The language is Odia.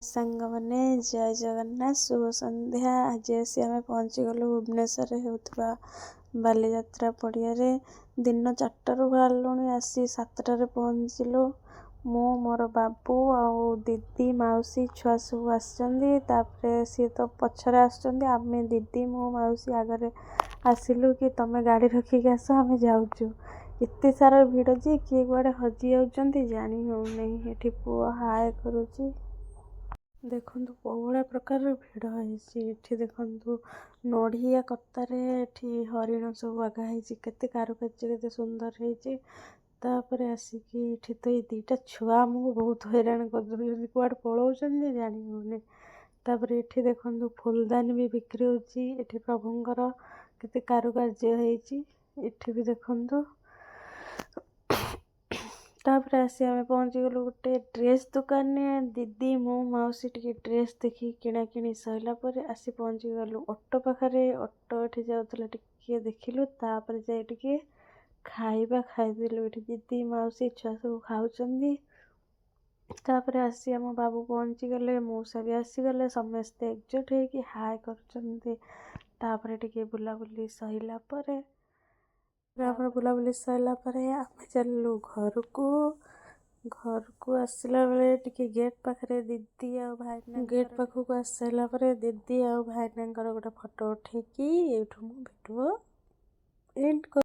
ସାଙ୍ଗମାନେ, ଜୟ ଜଗନ୍ନାଥ, ଶୁଭ ସନ୍ଧ୍ୟା। ଆଜି ଆସି ଆମେ ପହଞ୍ଚିଗଲୁ ଭୁବନେଶ୍ୱରରେ ହେଉଥିବା ବାଲିଯାତ୍ରା ପଡ଼ିଆରେ। ଦିନ 4ଟାରୁ ବାହାରିଲୁଣି, ଆସି 7ଟାରେ ପହଞ୍ଚିଲୁ। ମୁଁ, ମୋର ବାବୁ ଆଉ ଦିଦି, ମାଉସୀ, ଛୁଆ ସବୁ ଆସିଛନ୍ତି। ତାପରେ ସିଏ ତ ପଛରେ ଆସୁଛନ୍ତି, ଆମେ ଦିଦି, ମୁଁ, ମାଉସୀ ଆଗରେ ଆସିଲୁ କି ତମେ ଗାଡ଼ି ରଖିକି ଆସ, ଆମେ ଯାଉଛୁ। ଏତେ ସାରା ଭିଡ଼ ଯେ କିଏ କୁଆଡ଼େ ହଜି ଯାଉଛନ୍ତି ଜାଣି ହେଉନାହିଁ। ଏଠି ପୁଅ ହାଏ କରୁଛି। ଦେଖନ୍ତୁ, କୋଉ ପ୍ରକାରର ଭିଡ଼ ହେଇଛି ଏଠି। ଦେଖନ୍ତୁ, ନଡ଼ିଆ କତାରେ ଏଠି ହରିଣ ସବୁ ବାଗା ହେଇଛି। କେତେ କାରୁକାର୍ଯ୍ୟ, କେତେ ସୁନ୍ଦର ହେଇଛି। ତାପରେ ଆସିକି ଏଠି ତ ଏଇ ଦୁଇଟା ଛୁଆ ଆମକୁ ବହୁତ ହଇରାଣ କରିଦେଉଛନ୍ତି। କୁଆଡ଼େ ପଳାଉଛନ୍ତି ଯେ ଜାଣି ହେଉନି। ତାପରେ ଏଠି ଦେଖନ୍ତୁ, ଫୁଲଦାନୀ ବି ବିକ୍ରି ହେଉଛି। ଏଠି ପ୍ରଭୁଙ୍କର କେତେ କାରୁକାର୍ଯ୍ୟ ହେଇଛି, ଏଠି ବି ଦେଖନ୍ତୁ। ତାପରେ ଆସି ଆମେ ପହଞ୍ଚିଗଲୁ ଗୋଟେ ଡ୍ରେସ୍ ଦୋକାନରେ। ଦିଦି, ମୁଁ, ମାଉସୀ ଟିକେ ଡ୍ରେସ୍ ଦେଖିକି କିଣାକିଣି ସରିଲା ପରେ ଆସି ପହଞ୍ଚିଗଲୁ ଅଟୋ ପାଖରେ। ଅଟୋ ଏଠି ଯାଉଥିଲା, ଟିକେ ଦେଖିଲୁ। ତାପରେ ଯାଇ ଟିକେ ଖାଇବା ଖାଇଦେଲୁ। ଏଠି ଦିଦି, ମାଉସୀ, ଛୁଆ ସବୁ ଖାଉଛନ୍ତି। ତାପରେ ଆସି ଆମ ବାବୁ ପହଞ୍ଚିଗଲେ, ମଉସା ବି ଆସିଗଲେ। ସମସ୍ତେ ଏକଜୁଟ ହେଇକି ହାଏ କରୁଛନ୍ତି। ତାପରେ ଟିକେ ବୁଲାବୁଲି ସରିଲା ପରେ, ଆମର ବୁଲାବୁଲି ସରିଲା ପରେ ଆମେ ଚାଲିଲୁ ଘରକୁ। ଘରକୁ ଆସିଲା ବେଳେ ଟିକେ ଗେଟ୍ ପାଖରେ ଦିଦି ଆଉ ଭାଇନା, ଗେଟ୍ ପାଖକୁ ଆସିସାରିଲା ପରେ ଦିଦି ଆଉ ଭାଇନାଙ୍କର ଗୋଟେ ଫଟୋ ଉଠେଇକି ଏଇଠୁ ମୁଁ ଭିଡ଼ିଓ ଏଣ୍ଡ।